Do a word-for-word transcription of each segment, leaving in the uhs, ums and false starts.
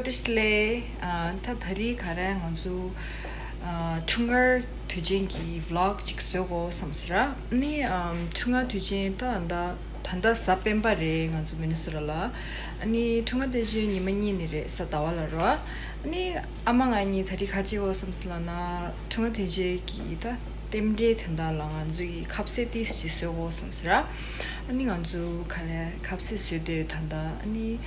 བཀྲ་ཤིས་བདེ་ལེགས། ཨ། ད་ད་རེས་ག་རེ་ང་ཚོ་ཨ་འཁྲུངས་སྐར་དུས་ཆེན་གྱི་vlog་ཅིག་བཟོ་དགོས་བསམ་ཟེར། ཨ་ནི་ཨ་འཁྲུངས་སྐར་དུས་ཆེན་ད་ད་ད་ལྟ་གཟའ་སྤེན་པ་རེད། ང་ཚོ་མི་ནི་སོ་ཊ་ལ། ཨ་ནི་འཁྲུངས་སྐར་དུས་ཆེན་ཉི་མ་གཉིས་ནི་རེད། གཟའ་ཟླ་བ་ལ་རོ། ཨ་ནི་ཨ་མ་ང་གཉིས་ད་རེས་ག་བྱེད་དགོས་བསམ་ཟེར་ལབ་ན། འཁྲུངས་སྐར་དུས་ཆེན་གྱི་ད་རྟེན་འབྲེལ་དོན་དག་ལ་ང་ཚོ་གི་ཁ་ཟས་ཏིས་ཅིག་བཟོ་དགོས་བསམ་ཟེར། ཨ་ནི་ང་ཚོ་ག་རེ་ཁ་ཟས་བཟོས་ཏེ་ད་ལྟ་ཨ་ནི་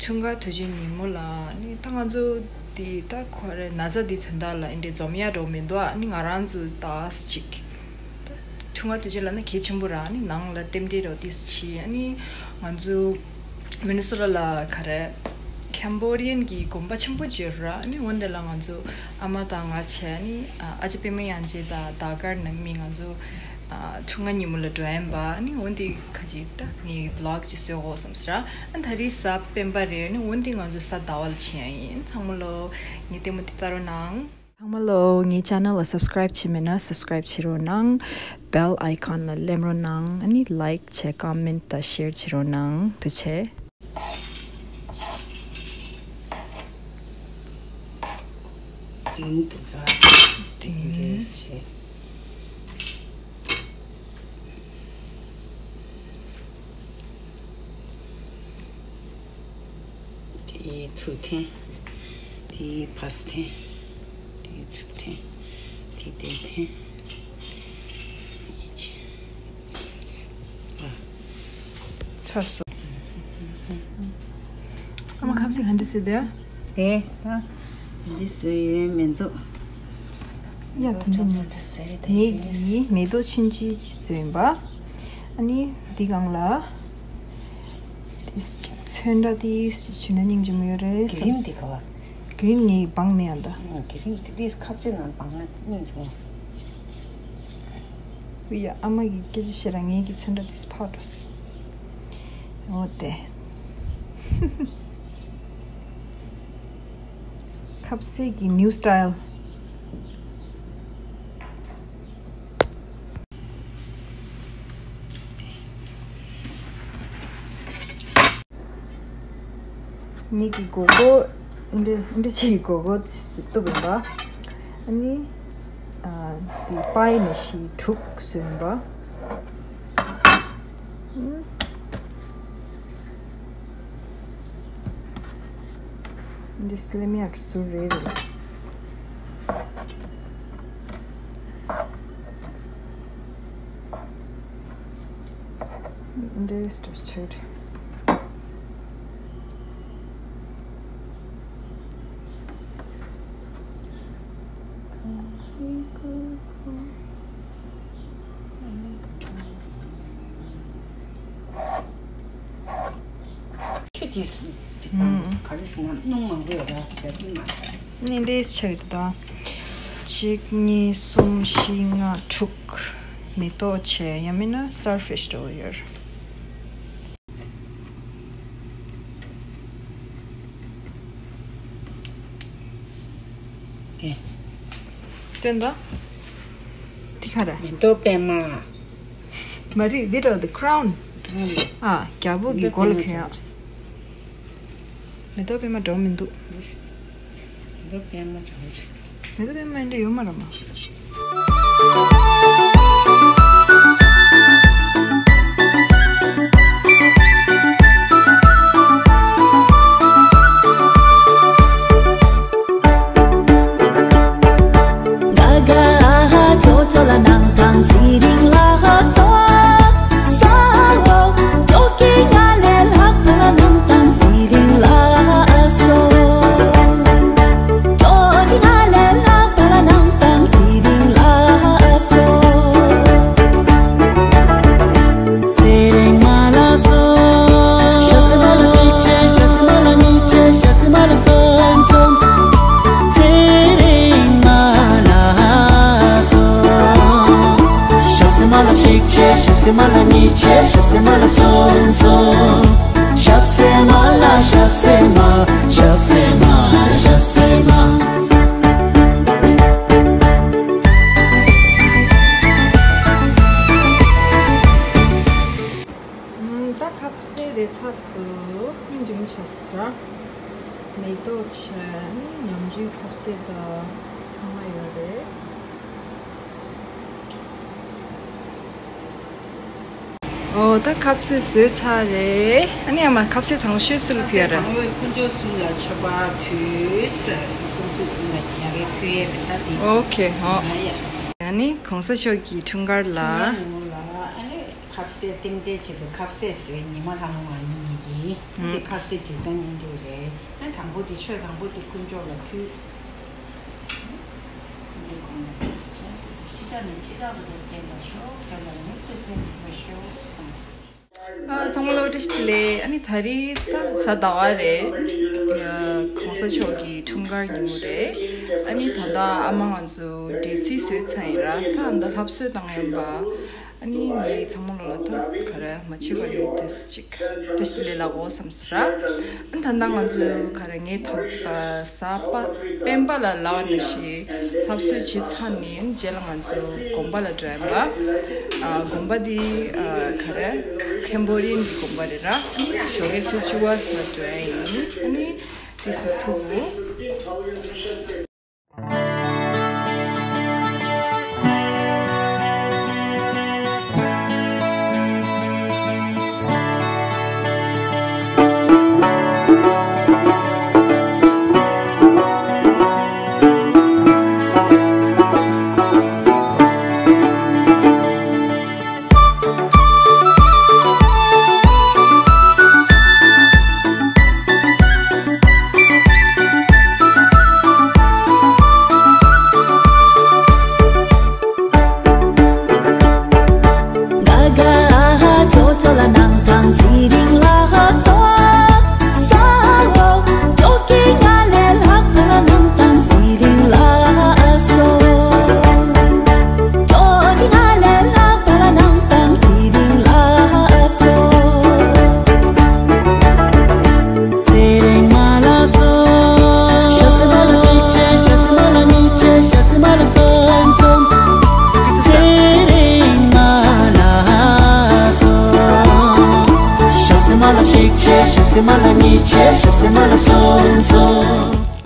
འཁྲུངས་སྐར་དུས་ཆེན་ཉིན་མོ་ལ་ཨ་ནི་ད་ང་ཚོ་འདི་ད་ག་རེ་ན་ཚ་འདི་དོན་དག་ལ་ཨེ་འདྲའི་འཛོམས་ཡ་འགྲོ་མི་འདུག་ཨ་ནི་ང་རང་ཚོ་ཏིས་ཅིག་ད་འཁྲུངས་སྐར་དུས་ཆེན་ལབ་ན་གལ་ཆེན་པོ་ར། ཨ་ནི་ནང་ལ་རྟེན་འབྲེལ་རོ་ཏིས་ཅིག་ཨ་ནི་ང་ཚོ་མི་ནི་སོ་ཊ་ལ་ག་རེ་ཁེམ་བྷོ་ཌི་ཡན་གྱི་དགོན་པ་ཆེན་པོ་ཅིག་ཡོད་ར། ཨ་ནི་འོ་འདི་ལ་ང་ཚོ་ཨ་མ་དང་ང་བྱས་ཨ་ནི་ཨ་ཅེ་པད་མ་དབྱངས་ཅན་དང་ཟླ་དཀར་ནང་མི་ང་ཚོ་ཨ་འཁྲུངས་སྐར་ཉིན་མོ་ལ་འགྲོ་ཡིན་པ། ཨ་ནི་འོ་འདི་ཁ་ཅིག་ད་ངའི་vlog་ཅིག་བཟོ་དགོས་བསམ་ཟེར། ཨ་ད་རེས་གཟའ་སྤེན་པ་རེད། ཨ་ནི་འོ་འདི་ང་ཚོ་གཟའ་ཟླ་བ་ལ་ཕྱིན་ཡིན། ཚང་མ་ལོ་ངའི་ལྟད་མོ་འདི་ལྟ་རོགས་གནང་། ཚང་མ་ལོ་ངའི་channel་ལ་subscribe་བྱས་མེད་ན་subscribe་བྱེད་རོགས་གནང་། bell icon་ལ་གླེམ་རོགས་གནང་། ཨ་ནི་like་བྱས་comment་དང་share་བྱེད་རོགས་གནང་། ཐུགས་རྗེ་ཆེ། དེ་འདུག་ས། དེ་འདྲས་བྱས། དེའི་ཚུར་འཐེན། དེའི་ཕར་འཐེན། དེའི་ཚུར་འཐེན། དེའི་སྟེང་འཐེན། ཨ། ཚར་སོང་། ཨ་མ་ཁ་ཟས་ག་འདྲ་བཟོས་འདུག་དེ་ད་འདི་བཟོས་ཡོད་མི་འདུག་ཡ་ད་འདི་ནི་ངེད་ཀྱིས་མེ་ཏོག་ཆུང་ཆུང་ཅིག་བཟོས་ཡིན་པ། ཨ་ནི་འདི་སྒང་ལ་ཏིས་ཅིག་ཚོན་ཁྲ་ཏིས་ཅིག་བྱུགས་ན་སྙིང་རྗེ་མོ་ཡོད་རེད། གི་རིམ་འདི་ག་བ། གི་རིམ་ངས་སྦངས་མེད་ཨ་ད། གི་རིམ་འདི་ཏིས་ཁ་བཅད་ནང་སྦངས་ན་སྙིང་རྗེ་མོ། ཨུ་ཡ། ཨ་མ་གི་སྐད་ཆ་བཤད་ར་ངེད་ཀྱི་ཚོན་ཁྲ་ཏིས་ཕར་འགྲོ་སོང་། འོ་དེ། ཁ་ཟས་ཀྱི་new style། ངེད་ཀྱི་སྒོར་སྒོར་འདི་འདི་ཅིག་གི་སྒོར་སྒོར་བཏུབ་ཡིན་པ། ཨ་ནི་ཨ་འདི་པའི་ནི་ཞིག་དྲུག་བཟོས་ཡིན་པ། འདི་སླེམ་ཡག་གི་ཟུར་རེ་རེ། འདི་སྟོབས་ཆེ་རེད། ཆུ་དེ་དེ་དང་ག་རེ་ཟེར་ན་སྣུམ་མང་པོ་ཡོད་ར་ཞབས་ཀྱི་མ། ནི་འདྲེས་ཆགས་ཡོད་དོ། གཅིག་གཉིས་གསུམ་བཞི་ལྔ་དྲུག་མེ་ཏོག་བྱས་ཡང་མིན་ན་starfish་འདྲ་བོ་ཡོད། དེ། སྟོན་དང་། དེ་ག་རེ། མེ་ཏོག་པད་མ། མ་རེད། འདི་འདྲ་བོ་དེ་crown། ཨ། རྒྱལ་པོ་གི་མགོ་ལ་གྱོན་ཡག་མེ་ཏོག་པད་མ་འདྲ་བོ་མི་འདུག་མེ་ཏོག་པད་མ་འདྲ་བོ་རེད། མེ་ཏོག་པད་མ་འདྲ་ཡོད་མ་རེད་མ། ཚེ་རིང་མ་ལ་གསུམ། ཞབས་སེ་མ་ལ་གཅིག་བྱས། ཞབས་སེ་མ་ལ་གཉིས་བྱས། ཞབས་སེ་མ་ལ་གསུམ་གསུམ། ཚེ་རིང་མ་ལ་གསུམ། ཞབས་སེ་མ་ལ་གཅིག་བྱས། ཞབས་སེ་མ་ལ་གཉིས་བྱས། ཞབས་སེ་མ་ལ་གསུམ་གསུམ། ཞབས་སེ་མ་ལ། ཞབས་སེ་མ། ཞབས་སེ་མ། ཞབས་སེ་མ། ད་ཁ་ཟས་དེ་ཚར་སོང་། སྙིང་རྗེ་མོ་ཆགས་སོང་། མེ་ཏོག་ཆུ། ཉམས་འགྱུར་ཁ་ཟས་དང་ཚང་མ་ཡོད་རེད། ཨོ་ད་ཁ་ཟས་བཟོས་ཚར་རེད། ཨ་ནི་ཨ་མ་ཁ་ཟས་དང་པོ་ཤོད་སུ་ལ་ཕུལ་ཡ་ར། ཁ་ཟས་དང་པོ་དཀོན་མཆོག་གསུམ་ལ་མཆོད་པ་ཕུལ་ཟེར། དཀོན་མཆོག་གསུམ་ལ་ཡ་གི་ཕུལ་ཡས་རེད་ད་དེ། ཨོ་ཁེ་ཧོ། ཨ་ཡ། ཨ་ནི་གོང་ས་མཆོག་གི་འཁྲུངས་སྐར་ལ། འཁྲུངས་སྐར་ཉིན་མོ་ལ་ཨ་ནི་ཁ་ཟས་རྟེན་འབྲེལ་ཆེད་དུ་ཁ་ཟས་བཟོས། ཉི་མ་ལྷ་མོ་ང་གཉིས་ཀྱིས། ཨུམ། དེ་ཁ་ཟས་དྲི་ཟ་ཉིན་དུ་རེད། ཨ་དང་པོ་དེ་མཆོད། དང་པོ་དེ་དཀོན་མཆོག་ལ་ཕུལ། འདི་གོང་ནས་ཕྱི་དྲགས་ནས་ཕྱི་དྲགས་པ་དེ་བསྟན་པར་ཤོག་དེ་ལ་མྱུར་དུ་ཕན་ཐོགས་པར་ཤོག་ཨ་ཚང་མ་ལོ་བཀྲ་ཤིས་བདེ་ལེགས། ཨ་ནི་ད་རེས་ད་གཟའ་ཟླ་བ་རེད། ཡ་གོང་ས་མཆོག་གི་འཁྲུངས་སྐར་ཉིན་མོ་རེད། ཨ་ནི་ད་ལྟ་ཨ་མ་ང་ཚོ་འབྲས་སིལ་བཟོས་ཚར་ཡིན་ར། ད་ཨ་ད་ལྷ་བཟོས་བཏང་ཡིན་པ། ཨ་ནི་ངས་ཚང་མ་ལོ་ལ་ད་ག་རེ་མ་བྱེད་པ་ལས་དེ་ཅིག་བཀྲ་ཤིས་བདེ་ལེགས་ལབ་དགོས་བསམ་སོང་ར། ཨ་ནི་ད་ལྟ་ང་ཚོ་ག་རེ་ངས་ད་ད་གཟའ་པ་སྤེན་པ་ལ་ལབ་ནས་ཤི་ལྷ་བཟོས་བྱས་ཚར་ནས་རྗེས་ལ་ང་ཚོ་དགོན་པ་ལ་འགྲོ་ཡིན་པ། ཨ་དགོན་པ་འདི་ཨ་ག་རེ་ཁེམ་བོ་རི་ཡན་གྱི་དགོན་པ་རེད་ར། ཨ་ནི་ཞོགས་ཀའི་ཆུ་ཚོད་བཅུ་པ་ཙམ་ལ་འགྲོ་ཡ་ཡིན། ཨ་ནི་དེ་ཙམ་ཐུག་གོ།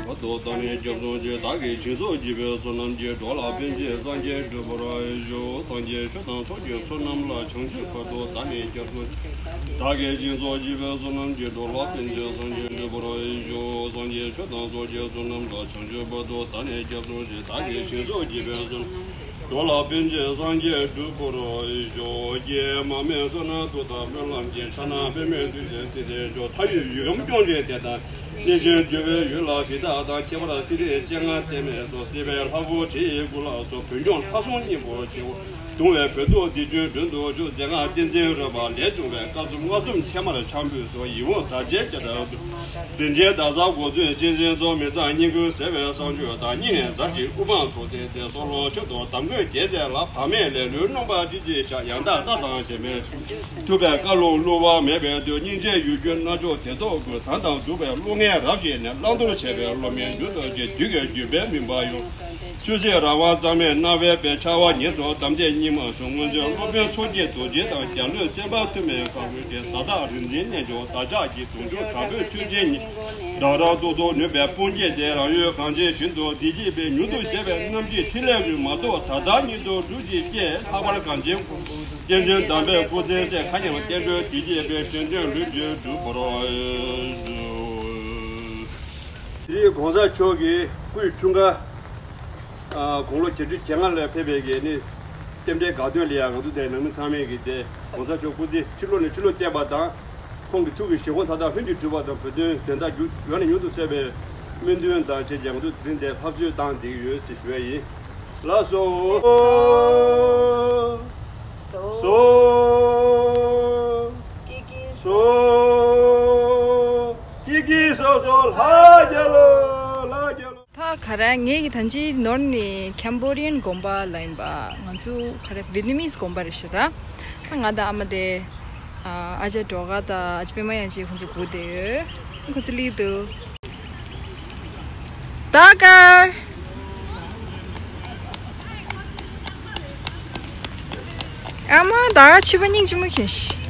བར་དུ་བདག་ནི་སྐྱབས་སུ་མཆི། བདག་གིས་སྦྱིན་སོགས་བགྱིས་པའི་བསོད་ནམས་ཀྱིས། འགྲོ་ལ་ཕན་ཕྱིར་སངས་རྒྱས་འགྲུབ་པར་ཤོག་སངས་རྒྱས་ཆོས་དང་ཚོགས་ཀྱི་མཆོག་རྣམས་ལ། བྱང་ཆུབ་བར་དུ་བདག་ནི་སྐྱབས་སུ་མཆི། བདག་གིས་སྦྱིན་སོགས་བགྱིས་པའི་བསོད་ནམས་ཀྱིས། འགྲོ་ལ་ཕན་ཕྱིར་སངས་རྒྱས་འགྲུབ་པར་ཤོག་སངས་རྒྱས་ཆོས་དང་ཚོགས་ཀྱི་མཆོག་རྣམས་ལ། བྱང་ཆུབ་བར་དུ་བདག་ནི་སྐྱབས་སུ་མཆི། བདག་གིས་སྦྱིན་སོགས་བགྱིས་པའི་བསོད་ནམས། འགྲོ་ལ་ཕན་ཕྱིར་སངས་རྒྱས་འགྲུབ་པར་ཤོག་སྐྱེས་མ་མེད་བསོད་ནམས་མཐུ་དང་སྨོན་ལམ་གྱིས། ཕྱག་ན་པདྨོའི་ཏུ་བྱས་སྲིད་མཐའི་མཆོག་མཐའ་ཡས་ཡུལ་ཁམས་སྐྱོང་བྱེད་དེ་དང་། གནས་ཆེན་འདུལ་བའི་ཡུལ་ལ་གཞི་བདག་དང་། ཁྱད་པར་སྲིད་མཐའི་སྤྱན་སྔར་བསྟན་མའི་ཚོགས། སྲིད་པའི་ལྷ་སྐུ་དྲི་ཡི་སྐུ་ལ་སོགས། བོད་སྐྱོང་ལྷ་སྲུང་སྙིང་པོར་བྱེད། གདུང་བའི་བོད་ཐུགས་འདི་ཀུན་མགྲོན་དུ་བཞུགས། མཛད་ངག་བསྟན་འཛིན་རོལ་པ་ལས་བྱུང་བའི། བཀའ་སྲུང་མངའ་གསུམ་ཕྱེ་མར་འཕྱང་འབུལ་སོགས། ཡིད་འོང་དར་ཆེན་རྒྱ་གྲགས་སུ། རིན་ཆེན་དར་ཟབ་གོ་མཚོན་གཅན་གཟན་མཚོ། མི་གཙང་སྙིང་ཁུང་ཟད་པའི་གསང་སྤྱོད་དང་། སྙིང་ནས་མཛའ་ཞིང་དབུ་འཕང་མཐོ་སྟེ་དེ། སྲོག་ལོ་མཆོད་དོ་དམ་གོས་རྒྱས་མཛད་ལ། བག་མེད་ལེ་ལོའི་སྣང་བ་ཅི་མཆིས་ཤག་ཡང་དག་བལྟ་དང་ཞེན་མེད། ཐུབ་པའི་བཀའ་ལུང་བསླུ་བ་མེད་པའི་མཐུས། སྙིང་རྗེའི་ཡུལ་གྱི་རྣལ་འབྱོར་དེ་ཐོབ་དགོས། དམ་དང་སྡིག་པའི་བློ་ངན་རབ་ཞི་ནས། བླང་དོར་ཆད་པའི་བློ་དམན་མྱུར་དུ་སྐྱེ། བདུད་ཀྱི་རྒྱུད་པའི་མུན་པ་ཡོངས། ཆོས་སྲིད་རང་དབང་གཙང་མའི་སྣང་བས་འཕེལ། འཆར་བ་ཉིད་དུ་དམ་བཅས་སྙིགས་མ་སོང་། སྔོན་བྱོན་སློབ་དཔོན་མཚོ་སྐྱེས་རྡོ་རྗེ་དང་། རྒྱལ་བློན་སེམས་དཔའ་ཐུ་མིའི་བཀའ་བློན་ཏེ། ཟླ་དག་རིག་འཛིན་རྣལ་འབྱོར་དར་ཕྱར་གྱི། དུང་ཕྱུར་དྲག་པོའི་མཆོད་སྦྱིན་ཉིད། རང་རང་སོ་སོར་ནུས་པའི་དཔུང་བསྐྱེད་དེ། རང་ཡུལ་གངས་ཅན་ཞིང་དུ་བདེ་སྐྱིད་སྤེལ། མྱུར་དུ་ཞེས་པའི་རྔམ་བརྗིད་ཕྲིན་ལས་ཀུན། མ་ཐོགས་ད་ལྟ་ཉིད་དུ་སྒྲུབ་ཅིག་ཅེས། ལྷག་པར་གངས་ཅན་སྐུ་གདུང་བསྟན་འཛིན་དམ་པའི་སྐུ་ཚེ་མཛད། མཁའ་མཉམ་བསྟན་འགྲོའི་བདེ་སྐྱིད་སྤེལ། བཞེད་དོན་ལུས་ཀྱི་འགྲུབ་པར་ཤོག་དེ་རིང་གོང་ས་མཆོག་གི་སྐུའི་འཁྲུངས་སྐར། ཨ་དགུང་ལོ་བརྒྱད་ཅུ་གྱ་ལྔ་ལ་ཕེབས་པའི་གི་ནི་རྟེན་འབྲེལ་དགའ་སྟོན་ལ་ཡང་ང་ཚོ་དེ་ནང་མི་ཚང་མས་ཀྱི་དེ་གོང་ས་མཆོག་སྐུ་ཚེ་ཕྱི་ལོ་ནས་ཕྱི་ལོ་བརྟན་པ་དང་། ཁོང་གི་ཐུགས་ཀྱི་བཞེད་དགོངས་མཐའ་དག་ལྷུན་གྱིས་གྲུབ་པ་དང་། བོད་དོན་བདེན་མཐའ་མྱུར་ནས་མྱུར་དུ་གསལ་བའི་སྨོན་འདུན་དང་བཅས་ཀྱང་ང་ཚོ་དེ་རིང་འདིར་ལྷ་གསོལ་བཏང་བསྡད་ཀྱི་ཡོད་ཅེས་ཞུ་བ་ཡིན། ལགས་སོ། སོ། སོ། ཀི་ཀི། སོ། ཀི་ཀི་སོ་སོ་ལྷ་རྒྱལ་ལོ། ལྷ་རྒྱལ་ལོ། ད་ག་རེ་ངེད་ཀྱི་ད་ཅི་ནོར་ནི་ཁེམ་བོ་རི་ཡན་དགོན་པ་ལ་ཡིན་པ། ང་ཚོ་ག་རེ་ཝི་ཏི་ནམ་སི་དགོན་པ་རེད་ཤག་ར། ད་ང་དང་ཨ་མ་དེ་ཨ་ཅག་སྒྲོལ་དཀར་དང་ཨ་ཅག་པད་མ་ཡང་ཅིག་ཁོང་ཚོ་སྒུག་བསྡད་ཡོད། ཁོང་ཚོ་སླེབས་འདུག་ད་ག་ཨ་མ་ད་ག་ཕྱུ་པ་སྙིང་རྗེ་མོ་ཁྱེར་ཤི།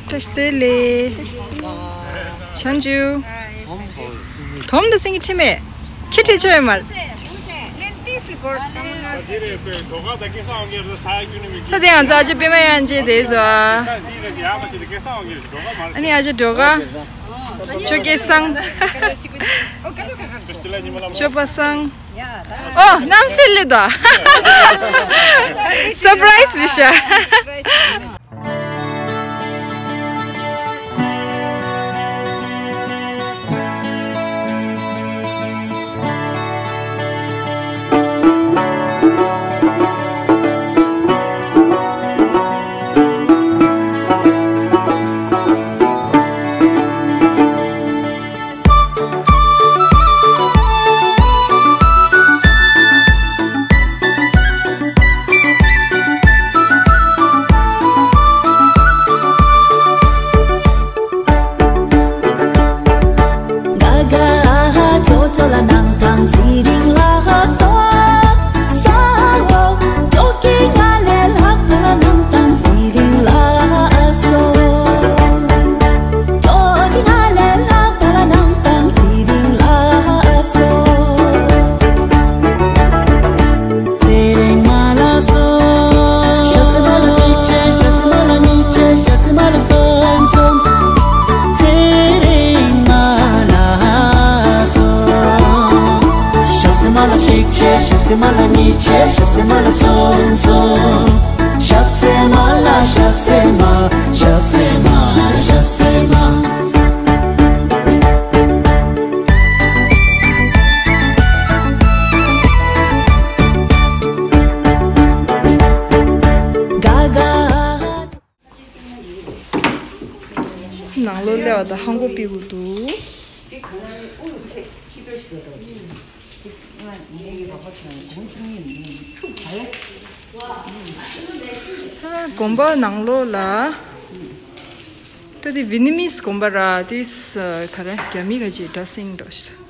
བཀྲ་ཤིས་བདེ་ལེགས། ཆོན་ཅུ། དོམ་དང་སེང་གེ་ཁྲིད་མེད། ཁྱི་ཁྲིད་ཆོག་ཡོད་མ་རེད། ད་དེ་ང་ཚོ་ཨ་ཅེ་པད་མ་དབྱངས་ཅན་དེ་ཚོ་ཨ། ཨ་ནི་ཨ་ཅེ་སྒྲོལ་དཀར། ཅོ་སྐལ་བཟང་། ཅོ་པ་བཟང་། ཨོ་རྣམ་སྲས་སླེབས་དོ། སར་པ་རའི་སི་རེད་ཤག་ཞབས་སེ་མ་ལ་གཅིག་བྱས། ཞབས་སེ་མ་ལ་གཉིས་བྱས། ཞབས་སེ་མ་ལ་གསུམ་གསུམ། ཞབས་སེ་མ་ལ། ཞབས་སེ་མ། ཞབས་སེ་མ། ཞབས་སེ་མ། ནང་ལོགས་སླེབས་པ་དང་ཧང་གོ་ཕྱིན་དགོས་འདུག་དགོན་པ་ནང་ལོགས་ལ། ད་དེ་ཝི་ནི་མིས་དགོན་པ་ར། དེ་ག་རེ། རྒྱ་མི་ག་ཅིག་འདྲ་སེང་འགྲོ་ཞིག་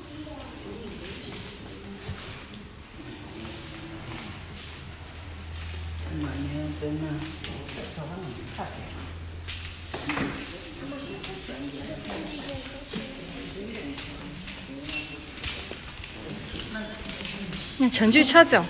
ང་བྱང་ཆུབ་ཕྱག་འཚལ།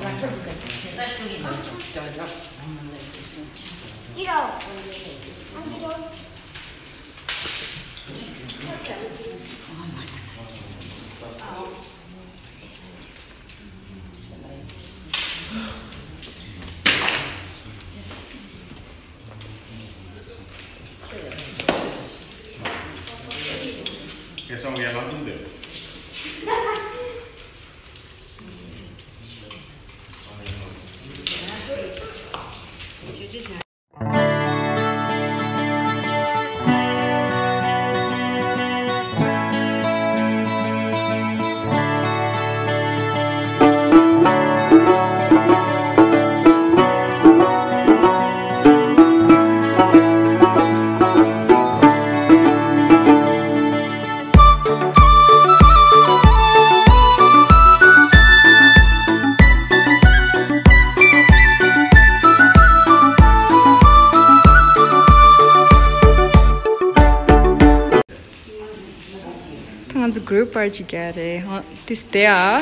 ང་ཚོ་གུ་རུབ་པར་ཅིག་རྒྱག་རེད། ཧོ། ཏིས་དེ་ཨ།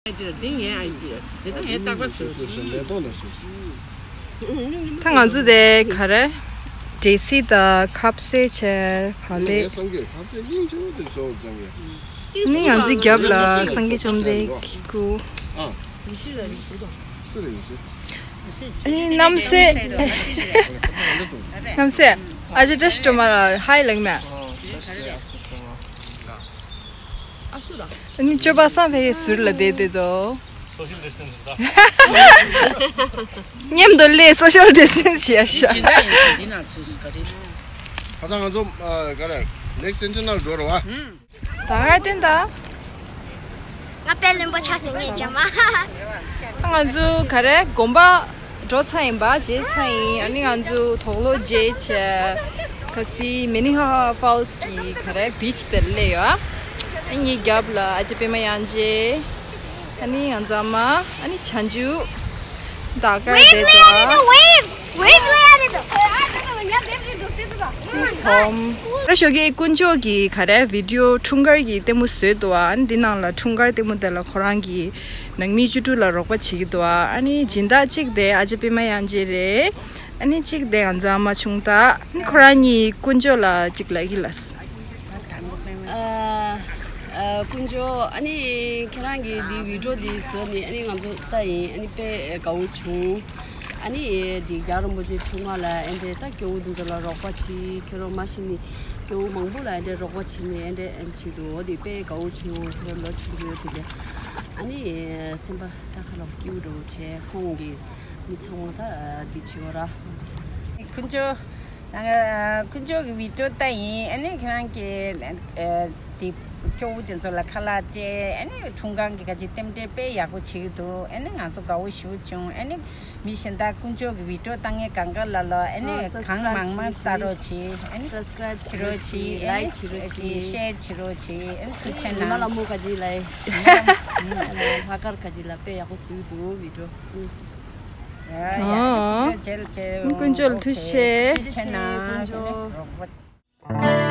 ཨའི་ཌི་ཡ། དེ་ངའི་ཨའི་ཌི་ཡ། དེ་ད་ངས་རྟག་པར་བཟོས། ད་ང་ཚོ་དེ་ག་རེ། འབྲས་སིལ་དང་ཁ་ཟས་བྱས། བག་ལེབ། ངས་བསམ་གྱི་ཁ་ཟས་གླིང་ཆེན་པོ་དེ་བཟོ་བཙང་གི། ནི་ང་ཚོའི་རྒྱབ་ལ་སངས་རྒྱས་བཅོམ་ལྡན་སྐུ། ཨ། སུ་རེད་ཡིན་ཟེར། ཨ་ནི་རྣམ་སྲས། རྣམ་སྲས། ཨ་ཅེ་བཀྲ་ཤིས་སྒྲོལ་མ་ལ་ཧའི་ལབ་མེད། ཨ་ནི་སྤྱོད་པ་བཟང་བའི་ཟུར་ལ་བསྡད་བསྡད་དོ། སོ་ཤལ་ཌི་སི་ཊེན་སི་འདྲ། མཉམ་དུ་སླེབས། སོ་ཤལ་ཌི་སི་ཊེན་སི་བྱས་ཤག་སྦྱིན་བདག་ཡིན་ཟེར། འདི་ན་ཚོས་ག་རེ། ཁ་སང་ང་ཚོ་ཨ་ག་རེ། ནེག་སི་སེན་ཅུ་རི་ནང་འགྲོ་རེད་བ། ད་གར་བསྟན་ད། ང་དཔལ་ལེན་པོ་ཆགས་ཟིན་ངེས་ཅང་མ། ད་ང་ཚོ་ག་རེ། དགོན་པ་འགྲོ་ཚར་ཡིན་པ། མཇལ་ཚར་ཡིན། ཨ་ནི་ང་ཚོ་དོག་ལོ་མཇལ་བྱས། ཁ་སི་མི་ནི་ཧ་ཧ་ཕོལ་སི་གི་ག་རེ། བིཆ་དེར་སླེབས་ཡོད། ཨ་ནི་ངའི་རྒྱབ་ལ་ཨ་ཅེ་པད་མ་དབྱངས་ཅན། ཨ་ནི་ང་ཚོ་ཨ་མ། ཨ་ནི་བྱང་ཆུབ། ད་གར་བསྡད་འདུག Wave. Wave. དོམ། ར་ཞོགས་ཀས་དཀོན་མཆོག་གི་ག་རེ་བི་ཌི་ཡོ་འཁྲུངས་སྐར་གྱི་ལྟད་མོ་བཟོས་འདུག་ཨ། ཨ་ནི་འདི་ནང་ལ་འཁྲུངས་སྐར་ལྟད་མོ་དེ་ལ་ཁོ་རང་གི་ནང་མི་བཅུ་དྲུག་ལ་རོགས་པ་བྱེད་ཀྱི་འདུག་ཨ། ཨ་ནི་སྦྱིན་བདག་གཅིག་དེ་ཨ་ཅེ་པད་མ་དབྱངས་ཅན་རེད། ཨ་ནི་གཅིག་དེ་ང་ཚོ་ཨ་མ་ཆུང་བདག་ཨ་ནི་ཁོ་རང་གཉིས་དཀོན་མཆོག་ལ་གཅིག་ལབ་ཀྱི་ལགས། ཨ་ཨ་དཀོན་མཆོག་ཨ་ནི་ཁྱེད་རང་གིས་འདི་བི་ཌི་ཡོ་འདི་བཟོས་ནས་ཨ་ནི་ང་ཚོ་ལྟ་ཡིན། ཨ་ནི་དཔེ་དགའ་བོ་བྱུང་། ཨ་ནི་འདི་རྒྱལ་བ་རིན་པོ་ཆེ་འཁྲུངས་སྐར་ལ་ཨེ་འདྲས་ད་སྐྱོ་བོ་འདི་ཚོ་ལ་རོགས་པ་བྱེད། ཁྱེད་རང་མ་གཞི་ནས་སྐྱོ་བོ་མང་པོ་ལ་ཨེ་འདྲས་རོགས་པ་བྱེད་ནས་ཨེ་འདྲས་ཨེ་བྱེད་འདུག་འོ་འདི་དཔེ་དགའ་བོ་བྱུང་། ཁྱེད་རང་ལོ་ཆུང་ཆུང་དེ་ལས་ཨ་ནི་སེམས་པ་ད་ཁ་ལོག་སྐྱིད་པོ་འདྲ་བོ་བྱས། ཁོང་གི་མི་ཚང་མ་ད་འདི་བྱེད་འོ་ར། དཀོན་མཆོག་ང་དཀོན་མཆོག་གི་བི་ཌི་ཡོ་ལྟ་ཡིན། ཨ་ནི་ཁྱེད་རང་གི་ཨ་དེ་སྐྱོ་བོ་དེ་ཚོ་ལ་ཁ་ལག་སྤྲད། ཨ་ནི་འཁྲུངས་སྐར་གྱི་ག་ཅིག་རྟེན་འབྲེལ་དཔེ་ཡག་པོ་བྱེད་ཀྱི་འདུག་ཨ་ནི་ང་ཚོ་དགའ་བོ་ཞེ་པོ་བྱུང་། ཨ་ནི་མི་གཞན་དག་དཀོན་མཆོག་གི་བི་ཌི་ཡོ་ལྟ་མཁན་གང་ག་ལ་ལ་ཨ་ནི་ཨ་གང་མང་མང་ལྟ་རོགས་བྱེད། ཨ་ནི་སབ་སི་ཀ་རའིབ་བྱེད་རོགས་བྱེད། ཨ་ནི་ལའིཀ་བྱེད་རོགས་བྱེད། ཤེར་བྱེད་རོགས་བྱེད། ཨ་ནི་ཐུགས་རྗེ་ཆེ་གནང་། ཉི་མ་ལྷ་མོ་ག་ཅིག་ལ་ལྷག་དཀར་ག་ཅིག་ལ་དཔེ་ཡག་པོ་བཟོས་འདུག་བི་ཌི་ཡོ། ཡ་ཡ་ཨོ། ཐུགས་རྗེ་ཆེ། དཀོན་མཆོག་ལ་ཐུགས་རྗེ་ཆེ། ཐུགས་རྗེ་ཆེ་གནང་། དཀོན་མཆོག་རོགས་པ།